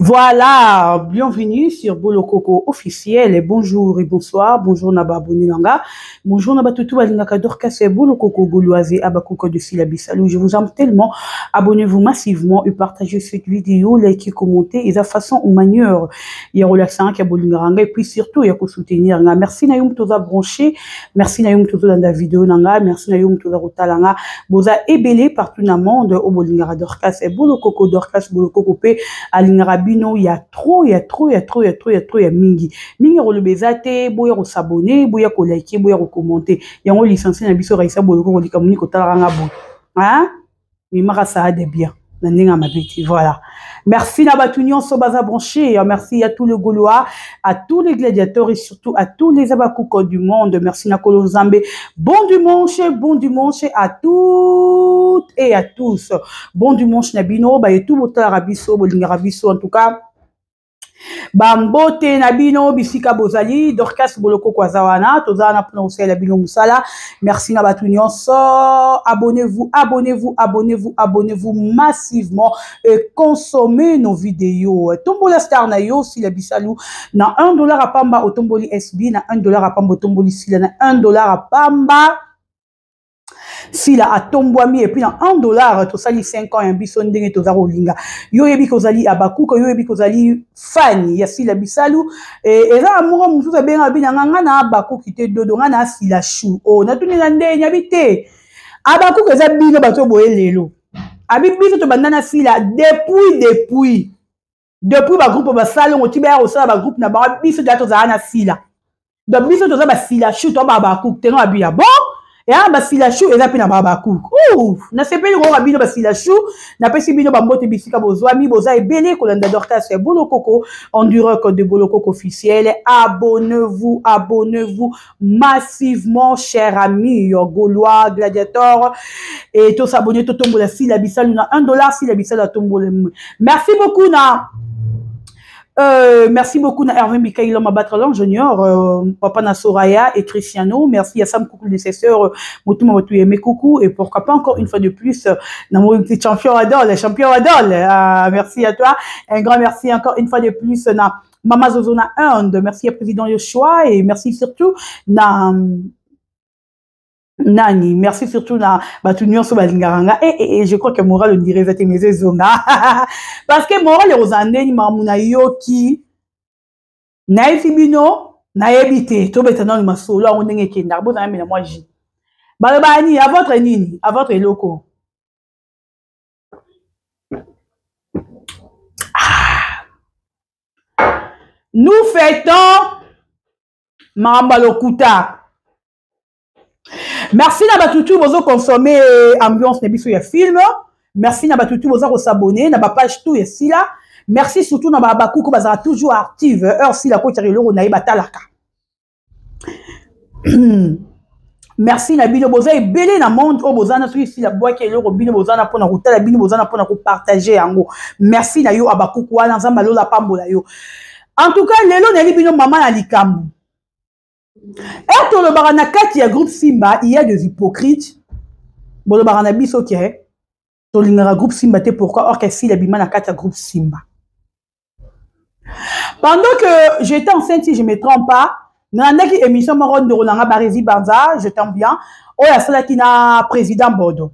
Voilà, bienvenue sur Bolokoko officiel. Bonjour et bonsoir. Bonjour na ba abonné na nga. Bonjour na batutu balingaka Dorcas Bolokoko Gauloise Abakoko de Sila Bisalou. Je vous aime tellement. Abonnez-vous massivement et partagez cette vidéo, likez, commentez. Et la façon ou manière, il y a relaxant qui a bolingaka et puis surtout il y a soutenir nga. Merci na yo moto oza branché. Merci na yo moto oza dans la vidéo na nga. Merci na yo moto oza kotala nga. Boza ebele partout na monde oyo bolingaka Dorcas Bolokoko Dorcas Bolokoko pe alingaka bino ya trop ya trop ya trop ya trop ya trop ya mingi mingi koloba eza te. Boya kos'abonner, boya koliker, boya kocommenter. Yango licencié na biso Raisa Bolokoko, likambo nini kotalaka nga boye, hein? Mimaka ça de bien na ndenge ya mabe te. Voilà, merci na bato nyonso baza branché. Merci à tous les Gaulois, à tous les gladiateurs et surtout à tous les Abakuko du monde. Merci na kolo Nzambe. Bon dimanche, bon dimanche à toutes et à tous. Bon dimanche na bino bayetu botalaka biso, bolingaka biso. En tout cas, bambote na bino bisika bozali. Dorcas Bolokoko aza wana, toza wana mpona kosalela bino mosala. Merci na bato nyonso. Abonnez-vous, abonnez-vous, abonnez-vous, abonnez-vous massivement et consommez nos vidéos. Tombola star na yo Sila Bisalu na 1 $ ya pamba, otomboli SB na 1 $ ya pamba, otomboli Sila na 1 $ ya pamba, Sila atombwami. Et puis na 1 $ tosali 5 ans ya biso ndenge toza kolinga. Yo oyebi kozali abakuka, yo oyebi kozali fan ya Sila Bisalu. Eza na moko mosusu abenga bi na nga, nga na abakuki te, dodo, nga na Sila chou. O natuni na ndenge yabi te, abakuka eza bino bato boye lelo. Abi biso tobanda na Sila depuis bagroupe basalongo ti baya kosala bagroupe na bango. Biso toya tozala na Sila, donc biso toza basila chou to babakuku te. Nga babiya bon eya basila chou, eza mpe na babakuku. Nasepeli koyoka bino basila chou. Napesi bino bambote bisika bozwami, boza ebele kolanda Dorcas ya Bolokoko en direct de Bolokoko officiel. Abonnez-vous, abonnez-vous massivement, cher ami Gaulois, gladiateur, et tos'abonner, totombola Sila Bisalu na 1 $. Sila Bisalu atombola. Merci beaucoup na merci beaucoup na Hervé Mikaïlo Mabatra, l'ingénieur, papa na Soraya et Cristiano. Merci à Sam Coucou, nécessaire, Moutouma Moutou Coucou. Et pourquoi pas encore une fois de plus, na mon petit champion Adol, champion Adol. Merci à toi. Un grand merci encore une fois de plus na Mama Zozona Inde. Merci à Président Yoshua et merci surtout na nani, merci surtout na bato nyonso balingaka nga. Et je crois que moral on dirait eza te, mais ezonga parce que moral ekozala ndeni makambo nayoki, nayebi bino, nayebi te. Tobeta nano masolo yango ndenge ekendaka. Bozala mena mwa jus, balobaka nini à votre nini, à votre eloko. Ah. Nous fêtons makambo ya lokuta. Merci na bato tu bozoconsommer ambiance na biso ya film. Merci na bato tu boza kos'abonner na bapage tu ya Sila. Merci surtout na babakuku bazala toujours active. Heure Sila kotiaka eloko na ye, batalaka. Merci na bino boza ebele na monde oyo boza na. Soki Sila bwaki eloko, bino boza na mpona kotala, bino boza na mpona kopartager yango. Merci na yo abakuku wana, Nzambe alola pambola yo. En tout cas, lelo nayeli bino mama na likambo e tolobaka na kati ya groupe Simba. Il y a des hypocrites. Bolobaka na biso ke tolingaka groupe Simba te. Pourquoi? Or ke Sila bima na kati ya groupe Simba pendant que j'étais enceinte, si je me trompe pas. Nalandaki émission moko, ndeko na nga Barési Banza, je t'aime bien, oyo asalaki na président Bodo.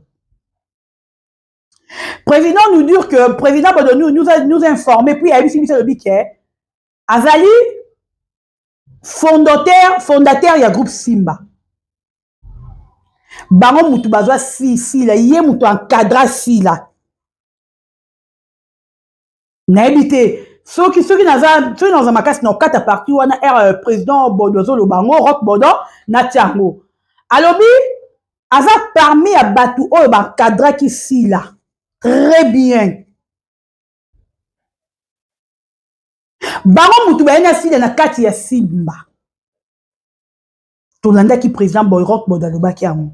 Président nous dire que président Bodo nous a informé, puis ayebisi biso, alobi ke azali fondateur ya groupe Simba. Bango mutu bazwa si Sila, ye mutu encadra Sila. Nayebi te soki naza, soki naza makasi na okata parti wana r président Bodo azoloba yango, Rock Bodo natia yango. Alobi aza parmi ya bato oyo baencadraki Sila très bien. Bango mutu baye na Sila na kati ya Simba. Tolandaki président Boy Rock Bodo alobaki yango.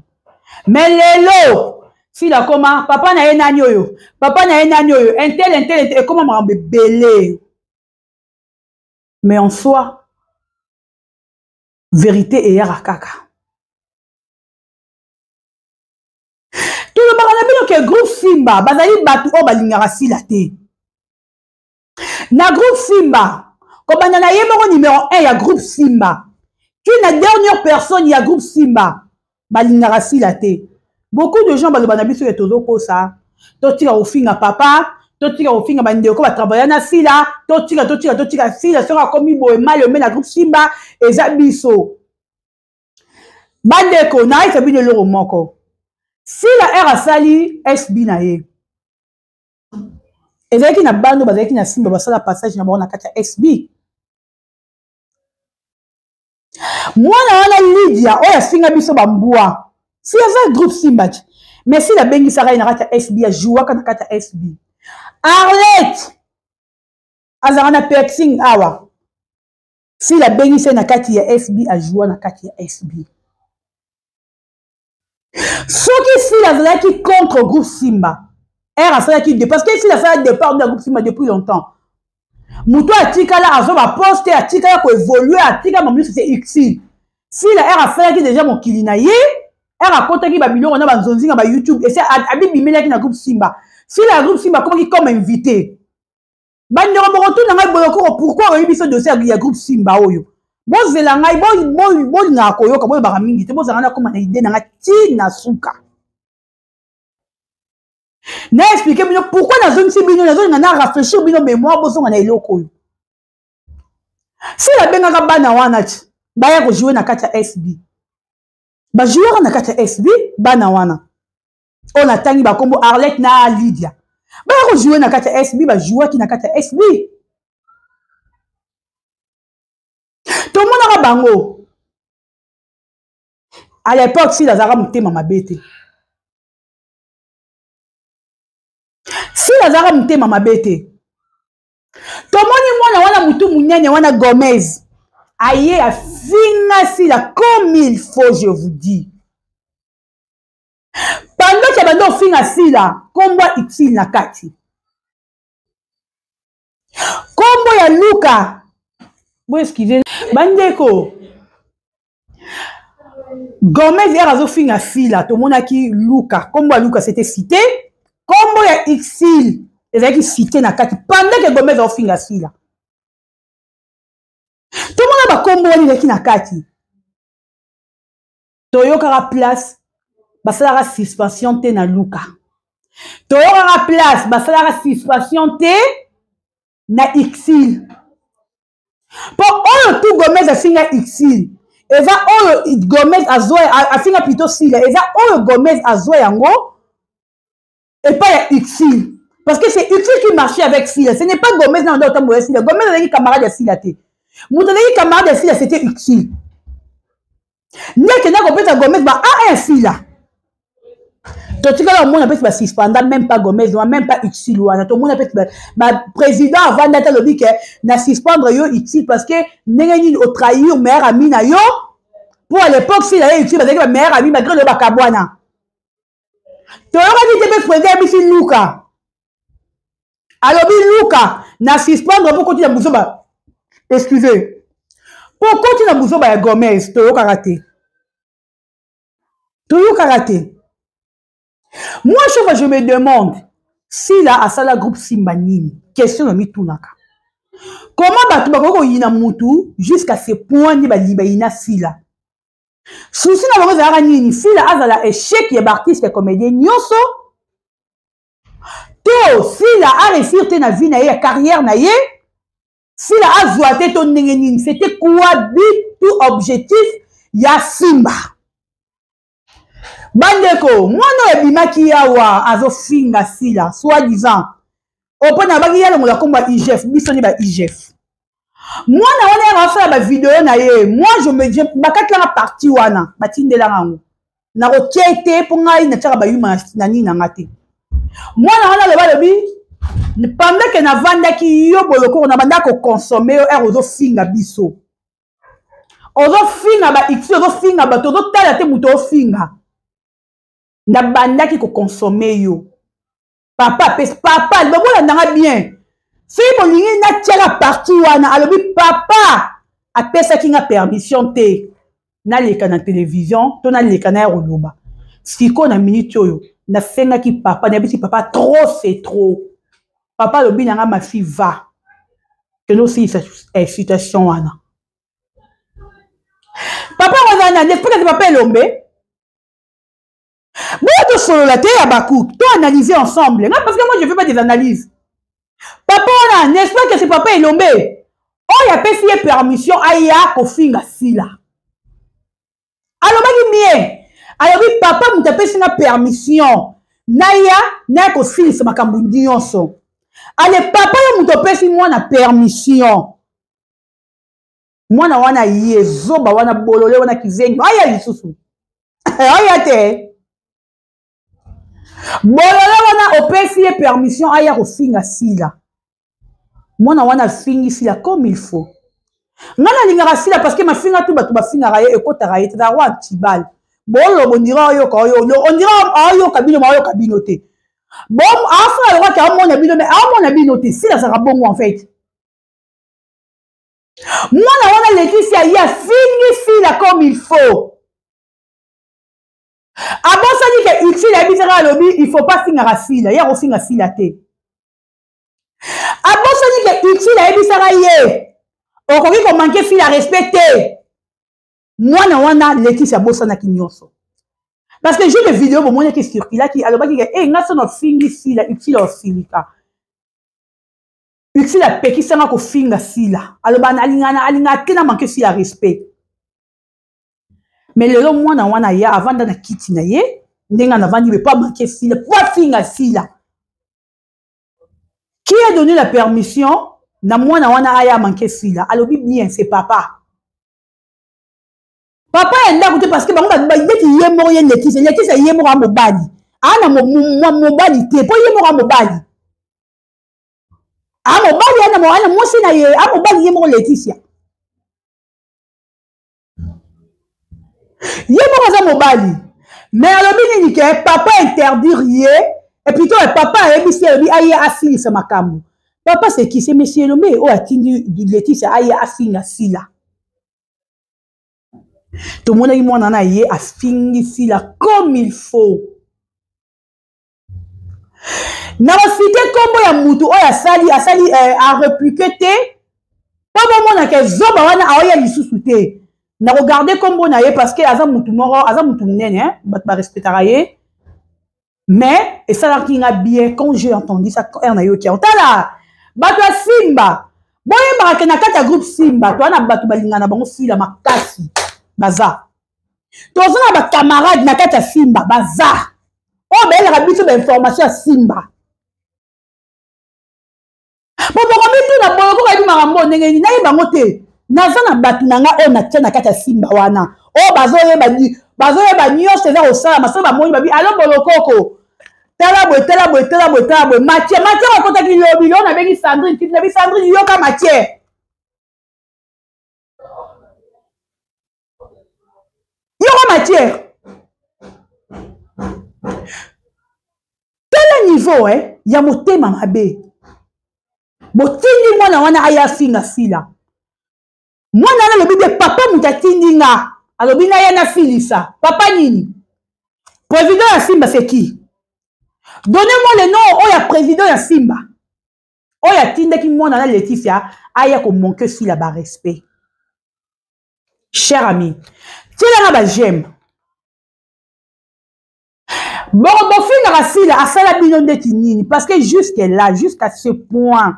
Mais lelo Sila koma papa na ye nani oyo, papa na ye nani oyo, un tel, un tel, ekoma makambo ebele. Mais en soi, vérité eyaka kaka. Tolobaka na bino ke groupe Simba bazali bato oyo balingaka Sila te. Na groupe Simba, kobanda na ye moko numéro 1 ya groupe Simba, ti na dernière personne ya groupe Simba, balingaka Sila te. Beaucoup de gens baloba na biso ke tozokosa, totika kofinga papa, totika kofinga bandeko batravailla na Sila, totika totika totika Sila soki akomi boye mal aimé na groupe Simba eza biso. Bandeko, nayebisa bino eloko moko, Sila r asali SB na ye, ezalaki na bano bazalaki na Simba, basala passage na bango na kati ya SB. Mwana wana Lydia oyo afinga biso bambwa, si aza groupe Simba ti, mais Sila abengisaka ye na kati ya SB, ajouaka na kati ya SB. Arlette azalaka na piercing awa, Sila abengisa ye na kati ya SB, ajoua na kati ya SB. Soki Sila azalaki contre groupe Simba, r asalaki de, parce que Sila asala départ ya groupe Simba depuis longtemps. Moto atikala azwa baposte, atikala koévolue, atikala mamu nyonso, c'est utile. Sila r asalaki déjà mokili na ye, r akotaki babiloko na banzonzinga ba YouTube, ese abibimelaki na groupe Simba. Sila ya groupe Simba akomaki comme invité. Bandeko, bokotuna ngai bolokoko pourquoi oyebi biso dossier ya groupe Simba oyo. Bozela ngai, bolingaka koyoka, bolobaka mingi te, bozala nakoma na idée na ngai ti na suka. Na expliquer bino pourquoi nazongisi bino, nazolinga na rafraîchir bino mémoire, bozonga na eloko oyo. Sila abengaka bana wana ti baya kojouer na kati ya SB, bajouaka na kati ya SB bana wana oyo natangi bakombo Arlette na Lydia, baya kojouer na kati ya SB, bajouaki na kati ya SB, tomonaka bango. À l'époque, Sila azalaka motema mabe te, Sila azalaka motema mabe te. Tomoni mwana wana mutu munene wana Gomez aye afinga Sila comme il faut, je vous dis. Pendant que bando ofinga Sila, kombo ya utile na kati, kombo ya Luka, bo excuse bandeko, Gomez ere azofinga Sila, tomonaki Luka, kombo ya Luka c'était cité, kombo ya Exil ezalaki cité na kati. Pendant que Gomez azofinga Sila, tomona bakombo wana ezalaki na kati. Toyokaka place basalaka suspension te na Luka, toyokaka place basalaka suspension te na Exil, mpo oyo tu Gomez afinga Exil eza oyo Gomez azwa, afinga plutôt Sila eza oyo Gomez azwa yango epai ya Exil, parce que c'est Exil qui marchait avec Sila, ce n'est pas Gomez na ndo otambola ya Sila. Gomez azalaki camarade ya Sila te, moto azalaki camarade ya Sila c'était Exil, nde akenda kopesa Gomez ba a ya Sila. Totikala omona mpesi basuspenda même pas Gomez wana, même pas Uxil wana. Tomona mpesi baprésident avanda ate alobi ke na suspendre yo Uxil, parce que ndenge nini otrahir meilleur ami na yo? Po à l'époque Sila ye Uxil bazalaki bameilleur ami, malgré loyo bakabwana. Toyokaki te mpe président ayebisi Luka, alobi Luka na suspendre mpo koti na buzoba, excuse, mpo koti na buzoba ya Gomez. Toyokaka te, toyokaka te. Moi, chaque fois je me demande, Sila asala groupe Simba nini? Question na mitunaka, comment bato bakoki koyina mutu jusqu'à ce point? Nde bayina Sila, susi na bango ezalaka nini? Sila azala échec ya baartiste ya comédien nyonso, to Sila aréussir te na vie na ye, ya carrière na ye, Sila azwa te, to ndenge nini? C'était quoi but to objectif ya Simba? Bandeko, mwana oyo ebimaki awa azofinga Sila soi disant opo na baki yalongola kombo ya IGF, biso nde ba IGF. Mwana wana yaka asala bavideo na ye, moi je me dis, bakatilanga parti wana, batindelanga yango, nakotia te mpo ngai natiaka bayuma na nini na nga te. Mwana wana aloba, alobi pendant ke navandaki yo bolokoko na banda kokonsome yo, ere ozofinga biso, ozofinga ba x, ozofinga bato, ozotala te moto ofinga, nabandaki kokonsome yo. Papa apesi papa alobi, bolandanga bien soki bolingi natiaka parti wana. Alobi papa apesaki nga permission te naleka na télévision to naleka na ya koloba. Sikoyo na minute oyo nasengaki papa, nayebisi papa trop c'est trop. Papa alobi na nga, ma fille, va. Kende osilisa eh, situation wana. Papa yango aza nani? Esprit papa Elombe. Boya tosolola te ya baku, to analyser ensemble. Nga parce que moi je fais pas des analyses. Papa wana, n'est-ce pas que c'est papa Elombe? Oyo apesi ye permission aya kofinga Sila. Alobaki bien. Alobi papa moto apesi nga permission naya naya kosilisa makambo nyonso. Ale papa yo moto apesi mwana permission. Mwana wana ye zoba wana bolole wana kizengi aya lisusu. Aya te. Bolole wana opesi ye permission aya kofinga Sila. Mwana wana afingi Sila comme il faut. Nga nalingaka Sila parce que mafinga tu bato bafingaka ye ekotaka ye te na roi tribal. Bolobo ondira oyoka oyo ondira ayoka bino ma oyoka bino te. Bon afala lokola ke amona bino mais amona bino te. Sila azalaka bongo en fait. Mwana wana Laetitia ye afingi Sila comme il faut. Abosani ke Ursule ayebisaka alobi il faut pas fingaka Sila, ye akofinga Sila te. Abosani ke Ursule ayebisaka ye okoki komanke Sila respect te. Mwana wana Laetitia abosanaki nyonso. Parce que j'ai des vidéos bomonaki circulaki alobaki ke eh nga sono fingi Sila, Ursule osilika. Ursule apekisanga kofinga Sila. Aloba alingana alingaka te na manke Sila respect. Mais lelo mwana wana ya avanda na kiti na ye ndenge anavandi be po amanke Sila, po afinga Sila. Qui a donné la permission na mwana wana aya manke Sila? Alobi bien, c'est papa. Papa ya ndako te parce que bango ba neti ye moko ye Laetitia, Laetitia ye moko a mobali. A na mobali te, po ye moko a mobali. A mobali ana mo ana mwasi na ye, a mobali ye moko Laetitia. Ye moko aza mobali. Mais alobi nini ke papa interdire ye, et plutôt papa ayebisi alobi aye asilisa makambo. Papa c'est qui? C'est monsieur Elombe oyo atindi Laetitia aye afinga Sila. Tomonaki mwana na ye afingi Sila comme il faut. Na basite kombo ya mutu oyo asali, asali, a répliquer te, po bomona ke zoba wana aoya lisusu te. Na regarder kombo na ye parce que aza mutu moko, aza mutu munene, hein, bato ba respectaka ye. Mais esalaki nga bien quand j'ai entendu ça, quand na yoki. Tala, bato ya Simba, boyebaka ke na kati ya groupe Simba, toa na bato balingana bango Sila makasi, baza. Toza na ba camarades na kati ya Simba, baza. Oyo bayelaka biso ba information ya Simba. Po bokomituna boye okoka yebi makambo ndenge nini, nayeba yango te. Naza na bato na nga oyo natia na kati ya Simba wana. Oyo bazoyeba nyonso eza kosalama, soki bamoni babi, alo bolokoko. Tala boye, tala boye, tala boye, tala boye. Mathieu, Mathieu akotaki lobi, lobi nabengi Sandrine, titi nabi Sandrine, yoka Mathieu. Yoka Mathieu. Tala niveau, eh, ya motema mabe. Botindi mwana wana aya finga Sila. Mwana wana alobi be papa moto atindi nga. Alobi na ye na filisa. Papa nini? Président ya Simba c'est qui? Donnez-moi le nom oyo ya président ya Simba. Oyo atindaki mwana na Laetitia aya ko manquer Sila ba respect. Cher ami, tiela nga ba j'aime. Bon, bofingaka Sila asala bino ndeti nini? Parce que jusque là, jusqu'à ce point,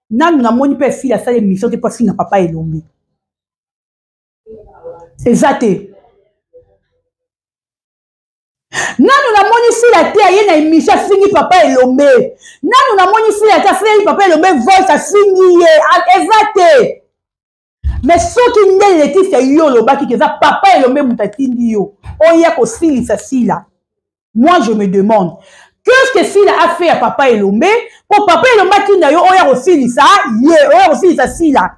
nanu namoni pe Sila asala émission te po afinga papa Elombe. Eza te. Nanu namoni Sila te aye na émission afingi papa Elombe. Nanu namoni Sila te afingi papa Elombe voice afingi ye. Eza te. Mais soki nde Laetitia yo olobaki ke eza papa Elombe moto atindi yo oya kosilisa Sila, moi je me demande qu'est-ce que Sila a fait à papa Elombe po papa Elombe atinda yo oya kosilisa ye, oya kosilisa Sila.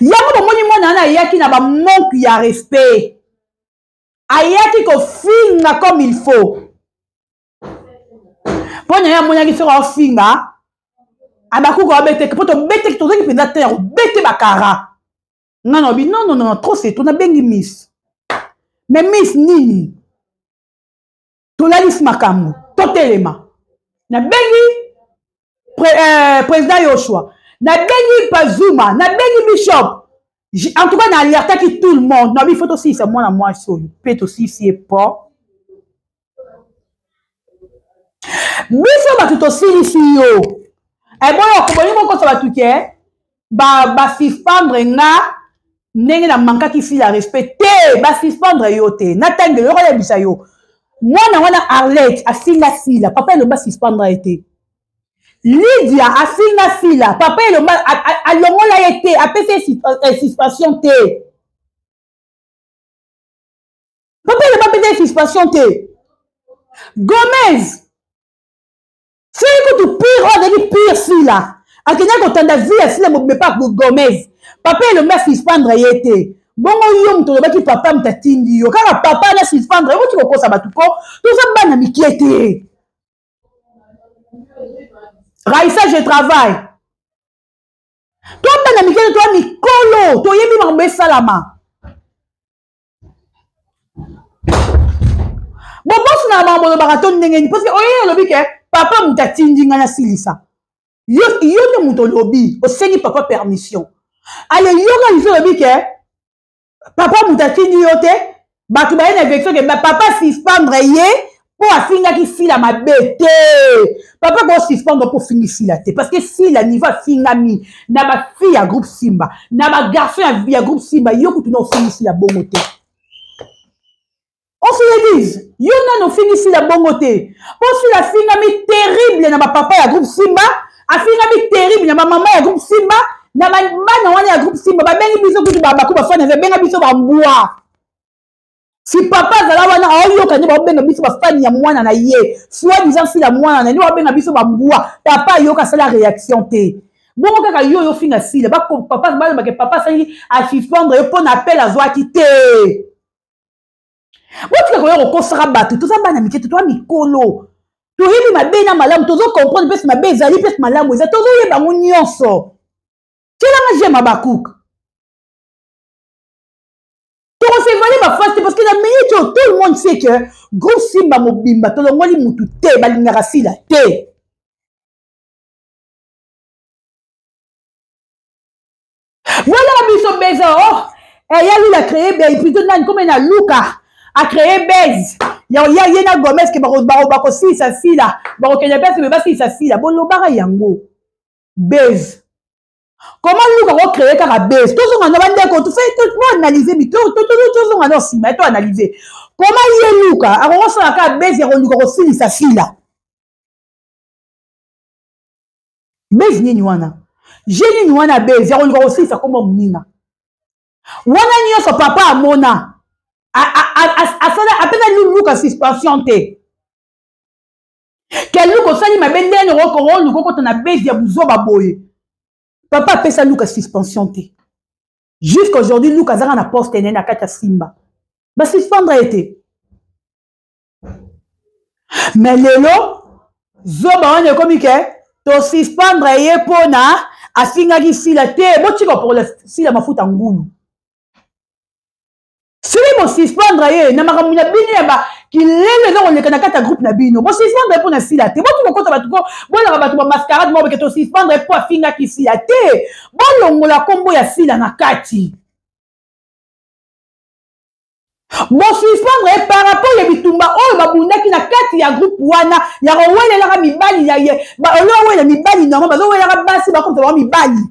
Yango bomoni mwana wana ayaki na ba manque ya respect, ayaki kofinga comme il faut. Mpo na ye amonaki soki aofinga abakuka abeteki, mpo tobeteki tozangi mpenza te ya kobete bakara. Nga na obi non, non, non, trop c'est trop, nabengi miss. Mais miss nini? Tolalisi makambo, totelema. Nabengi Président Yoshua, nabengi Pazuma, nabengi Bishop. En tout cas, na alertaki tout le monde. Nabi, faut tosilisa mwana mwasi oyo mpe tosilisi ye po biso bato tosilisi yo. Eboyo bolingi bokosa bato ke basuspendre nga ndenge na mankaki Sila respect te. Basuspendre yo te. Natangelo yo, koyebisa yo, mwana wana Arlette afinga Sila, papa Eloba suspendre ye te. Lydia afinga Sila, papa Elomba alongola ye te, apesi ye suspension te. Papa Elomba apesi ye suspension te. Gomez soki kutu pire, oyo azalaki pire, Sila akendaki kotanda vie ya Sila mobimba epa Gomez, papa Elombe asuspendre ye te. Bongo yo moto olobaki papa moto atindi yo, kaka papa na suspendre yo. Oti kokosa bato ko toza bana mikie te. Raisa, je travaille. To bana mike, to mikolo, toyebi makambo esalama. Bobosi na makambo olobaka to ndenge nini? Parce que oye olobi ke papa moto atindi ngai nasilisa yo. Yo nde moto olobi osengi papa permission. Ale yoka liso, olobi ke papa moto atindi yo te. Bato baye na version ke papa suspendre ye mpo afingaki Sila mabe te. Papa kosuspendre mpo ofingi Sila te, parce que Sila niveau afingami na bafille ya groupe Simba, na bagarçon ya groupe Simba, yo kutu na ofingi Sila bongo te. On se le dise, yo nano ofingi Sila bongo te, mpo Sila afingami terrible na bapapa ya groupe Simba, afingami terrible na bamama ya groupe Simba, na bana wana ya groupe Simba. Babengi biso kutu babaku, bafani babenga biso bambwa. Si papa azala wana, aoyoka nde baobenga biso bafani ya mwana na ye, soit disant Sila mwana na ye, nde baobenga biso bambwa. Papa ayoka, asala réaction te. Bongo kaka yo oyo ofinga Sila, papa balobake papa asangi asuspendre yo mpo na appel azwaki te. Botika koya kokosaka bato. Toza bana mike te, toza mikolo, toyebi mabe na malamu, tozo comprendre mpesi mabe ezali, mpesi malamu eza, tozoyeba yango nyonso. Tielanga j'aime Abakouk. Tokosevale bafasi te, parce que na minute oyo tout le monde sait que groupe Simba mobimba, tolongoli mutu te, balingaka Sila te. Voilà, biso beza oh eya Lula créé be plutôt nani comme na Luka a créé base ya ya ye na Gomez ke bakosilisa Sila, bakokende place me basilisa Sila. Bolobaka yango base. Comment Luka kocréer kaka base? Tozonga na bandeko, toanalyse, tozonga na nsima, toanalyse comment ye Luka akokosala kaka base ya koluka kosilisa Sila. Base nini wana? Je nini wana base ya koluka kosilisa kombo moninga wana nyonso? Papa amona, asala, apesa Luka suspension te. Ke Luka osali mabe ndenge okoluka okota na base ya buzoba boye? Papa apesa Luka suspension te. Jusqu'aujourd'hui Luka azaka na poste nene na kati ya Simba, basuspendre ye te. Mais lelo zoba wana ekomi ke tosuspendre ye mpona afingaki Sila te. Botika kopokola Sila mafuta ngulu. Soki bosuspendre ye na makambo na bino ya bakilelo eza koleka na kati ya groupe na bino, bosuspendre ye mpo na Sila te. Botika kokota bato ko bolaka bato bamascarade moko beke tosuspendre ye mpo afingaki Sila te. Bolongola nkombo ya Sila na kati. Bosuspendre ye par rapport ya bitumba oyo babundaki na kati ya groupe wana ya kowelelaka mibali ya ye. Oyo owela mibali normal, bazowelaka basi, bakomisa bango mibali.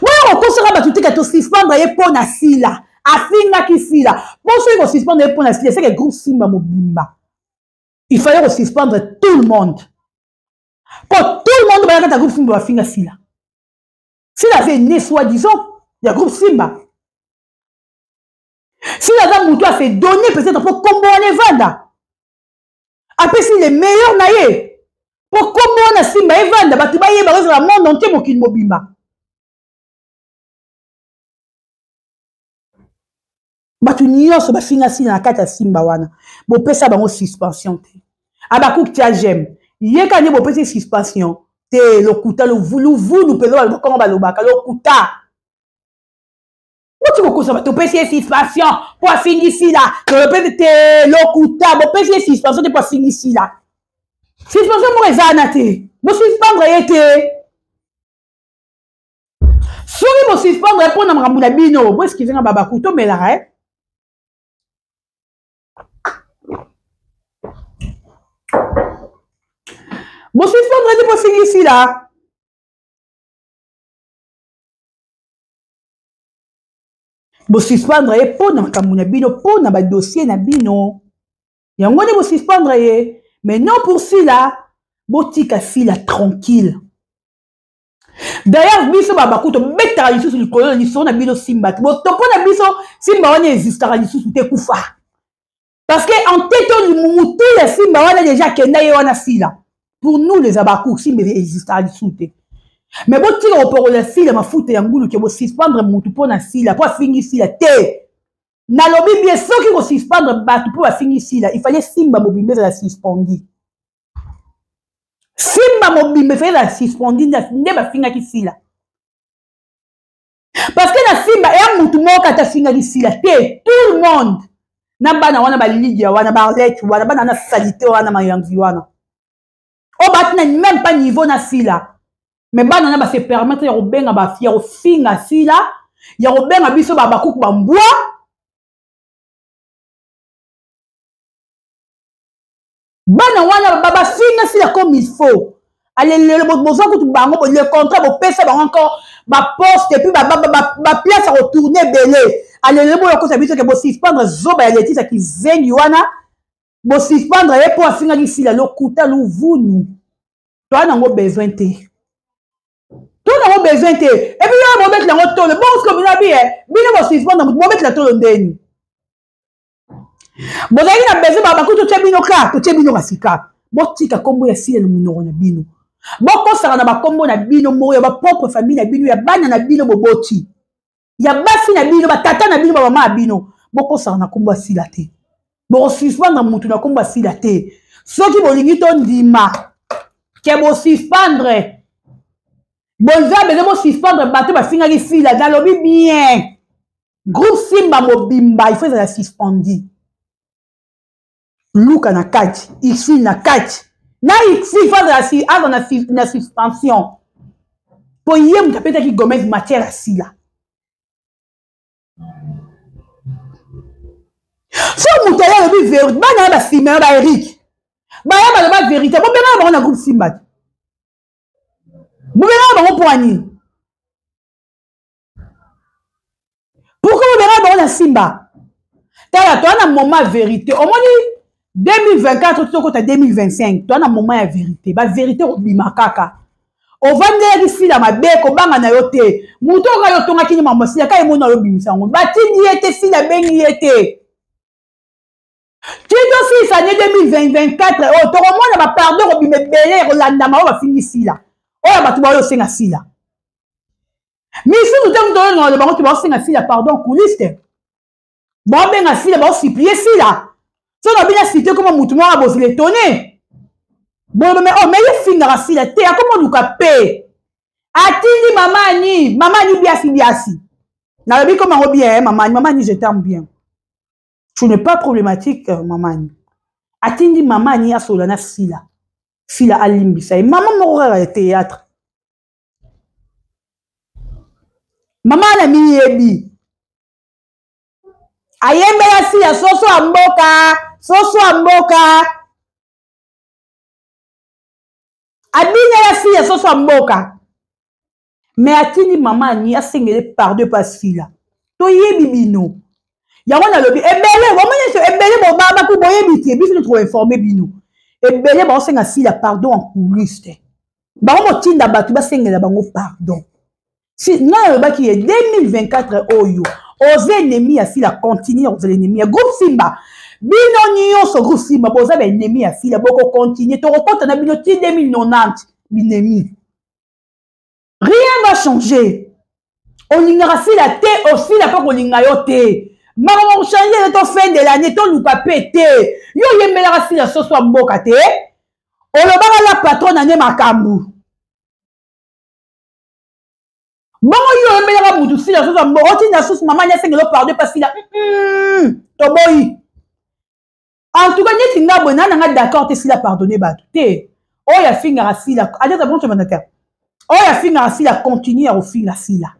Boya kokosaka bato tika tosuspendre ye mpo na Sila afingaki Sila. Mpo soki kosuspendre ye mpo na Sila, seke groupe Simba mobimba, il fallait kosuspendre tout le monde, mpo tout le monde baya kati ya groupe Simba bafinga Sila. Sila aza ene soi disant ya groupe Simba. Sila aza motu ase donné peut-être mpo kombo wana evanda, apesi le meilleur na ye mpo kombo wana Simba evanda, bato bayeba, ezala monde entier, mokili mobimba. Bato nyonso bafinga Sila na kati ya Simba wana, bopesa bango suspension te. Abakuk, tia j'aime. Ye kaka nde bopesi suspension te. Lokuta, luvunu mpenza, bakongo balobaka lokuta. Boti kokosa bato, topesi ye suspension mpo afingi Sila, tolopesi te. Lokuta, bopesi ye suspension te mpo afingi Sila. Suspension moko eza wana te. Bosuspendre ye te. Soki bosuspendre ye mpo na makambo na bino, boeskize nga babaku, tomelaka e. Bosuspendre te mpo fingi Sila. Bosuspendre ye mpo na makambo na bino, mpo na badossier na bino. Yango nde bosuspendre ye, mais non pour Sila. Botika Sila tranquille. D'ailleurs biso babaku tobetaka lisusu likolo lisolo na bino Simba te. Botopo na biso Simba wana existaka lisusu te, kufa. Parce que en tête mutu ya Simba wana déjà akenda ye wana Sila. Pour nous les abaku, Simba existaka lisusu te. Mais botika koporola Sila mafuta ya ngulu ke bosuspendre mutu mpo na Sila, mpo afingi Sila te. Nalobi bien, soki kosuspendre bato mpo bafingi Sila, il fallait Simba mobimba ezala suspendi. Simba mobimba efallait ezala suspendi nde bafingaki Sila. Parce que na Simba eya mutu moko ata afingaki Sila te, tout le monde na bana wana ba Lydia wana, ba Arlette wana, bana na salite wana, mayanzi wana oyo bati na même pas niveau na Sila, mais bana wana ba se permettre ya kobenga ba ya kofinga Sila, ya kobenga biso ba bakuku ba mbwa. Bana wana ba bafinga Sila comme il faut. Ale lelo boza kutu bango le contrat bopesa bango encore ba poste et puis ba ba ba ba place à retourner belé. Ale lelo boyo kosa biso ke bo suspendre zoba ya Leticia kizengi wana, bo suspendre ye po afingaki Sila lokuta luvunu. Toa nango besoin te. To nango besoin te. Et puis yo bobetela yango tolo. Bon ce que bino bi bino bo suspendre mutu bobetela tolo ndeni. Bozalaki na besoin ba bakuti totie bino ka, totie bino kasika. Botika kombo ya Sila na monoko na bino. Bokosaka na bakombo na bino moko ya ba propre famille na bino, ya bana na bino boboti, ya basi na bino, ba tata na bino, ba mama na bino. Bokosaka na kombo ya Sila te. Bokosuspendre mutu na kombo ya Sila te. Soki bolingi to ndima ke bosuspendre, boza besoin bosuspendre bato bafingaki Sila, nalobi bien. Groupe Simba mobimba il faut ezala suspendu. Luka na kati, Xil na kati. Na Xil faut azala si aza na na suspension. Po ye moto apesaki Gomez matière ya Sila. So moto aye alobi vérité, bana ya ba Simba ba Eric. Baya baloba vérité, bobengana bango na groupe Simba. Bobengana bango mpo nini? Pourquoi bobengana bango na Simba? Tala, toa na moment ya vérité. Omoni 2024 tokota 2025, toa na moment ya vérité. Ba vérité kobima kaka. Ovandelaki Sila mabe, kobanga na yo te. Moto oyo kaka yo otongaki ni mambo Sila, kaka ye mona yo bimisa yango. Batindi ye te, Sila abengi ye te. Ti tosilisa année 2024 oyo, tokomona ba pardon kobima ebele ya kolandama oyo bafingi Sila. Oyo bato baoyo osenga Sila. Misusu te moto oyo na bango te baosenga Sila pardon couliste. Baobenga Sila, baosupplie Sila. So na bina cité comme mutu moko bozela étonné. Boloba mais oh mais ye fingaka Sila te, akoma luka pe. Atindi mama Annie, mama Annie biasi biasi. Nalobi comme yango bien, hein, mama Annie, mama Annie je t'aime bien. Tu n'es pas problématique, mama Annie. Atindi mama Annie asola na Sila. Sila alimbisa ye. Mama moko kaka ya théâtre. Mama Annie miyebi. Ayembela Sila soso ya mboka, soso ya mboka. Abinela Sila soso ya mboka. Mais atindi mama Annie asengele pardon pa Sila. Toyebi bino. Yango nalobi ebele, bomoni so ebele bobaba ku boyebi te, biso to informer bino. Ebele ba osenga Sila pardon en coulisses te. Bango motinda bato basengela bango pardon. Si nga nalobaki ye 2024 oyo oza ennemi ya Sila, continue kozala ennemi ya groupe Simba. Bino nyonso groupe Simba boza ba ennemi ya Sila, boko continuer tokokota na bino ti 2090 binemi. Rien va changer. Olingaka Sila te, osila pe kolinga yo te. Makambo kochanger to fin de l'année toluka pe te. Yo oyembelaka Sila soso ya mboka te. Olobaka la patronne ane makambo. Bongo yo oyembelaka mutu Sila soso ya mboka, otinda susu mama ni asengelo pardon pa Sila. Toboyi. En tout cas neti nga boye na nga d'accord te Sila pardonner bato te. Oyo afingaka Sila, adeta bon te. Oyo afingaka Sila, continue ya kofinga Sila.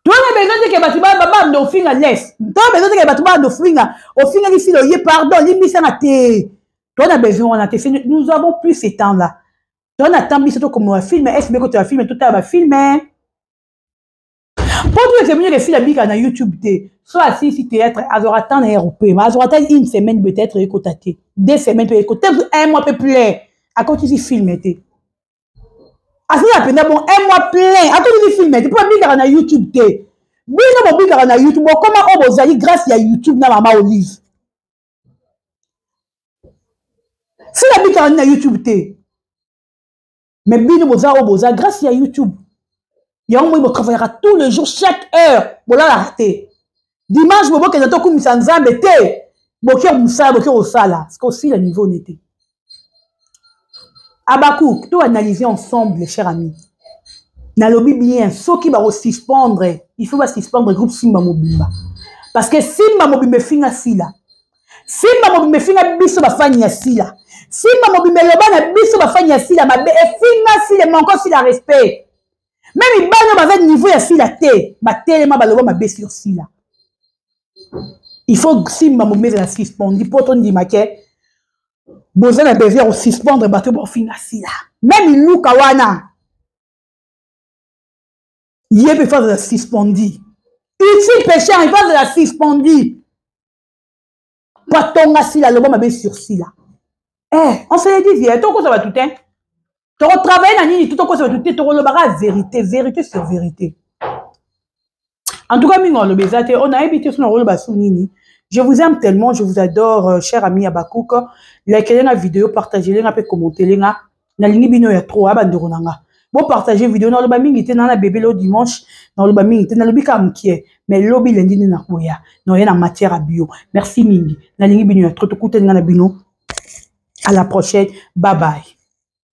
Toza besoin te ke bato babanda ofinga les. Toza besoin te ke bato babanda ofinga, ofingaki Sila oye pardon, limbisanga te. Toza besoin wana te. Nous avons plus ce temps là. Toza na temps biso tokoma ba film, SB kotala film, totala ba film. Mpo to ete mingi esila bika na YouTube te. So asilisi théâtre, azwaka temps na ye kopema, azwaka ata une semaine peut-être ekota te, 2 semaines mpe ekota te, un mois mpe plein akotisi film te. Asila mpenza bon un mois plein akotisi film te mpo abikaka na YouTube te. Bino bobikaka na YouTube, bokoma oyo bozali grâce ya YouTube na mama Olive. Sila bikaka na YouTube te, mais bino boza oyo boza grâce ya YouTube. Yango moi botravaillaka tous les jours, chaque heure, bolalaka te. Dimanche bobokenda tokumisa Nzambe te, boke mosala, boke kosala. Parce que osila niveau ne te. Abakouk, to analyser ensemble, chers amis. Nalobi bien, soki bako suspendre, il faut ba suspendre groupe Simba Mobimba. Parce que Simba Mobimba efinga Sila. Simba Mobimba efinga biso bafani ya Sila. Simba Mobimba eloba na biso bafani ya Sila mabe, efinga Sila, manko Sila respect. Même bana baza niveau ya Sila te, batelema baloba mabe sur Sila. Il faut Simba Mobimba ezala suspendu po tondima ke boza na besoin ya kosuspendre bato baofinga Sila. Même Luka wana ye mpe faut azala suspendu. Utile pécheur, il faut azala suspendu po atonga Sila, aloba mabe sur Sila. Eh, on se le dit bien, tokosa bato te, tokotravaille na nini te, tokosa bato te, tokolobaka vérité, vérité sur vérité. En tout cas, mingi oloba eza te, oyo nayebi te so nakoloba su nini. Je vous aime tellement, je vous adore, cher ami Abakouk. Likez la vidéo, partagez la pe commentez la. Nalingi bino ya trop, abandeko na nga. Bo partager vidéo, naloba mingi te, na bébé lo dimanche, naloba mingi te, nalobi ka mukie, mais lobi lundi nde nakoya. Noya na matière à bio. Merci mingi. Nalingi bino ya trop, tokutani nga na bino. À la prochaine. Bye bye.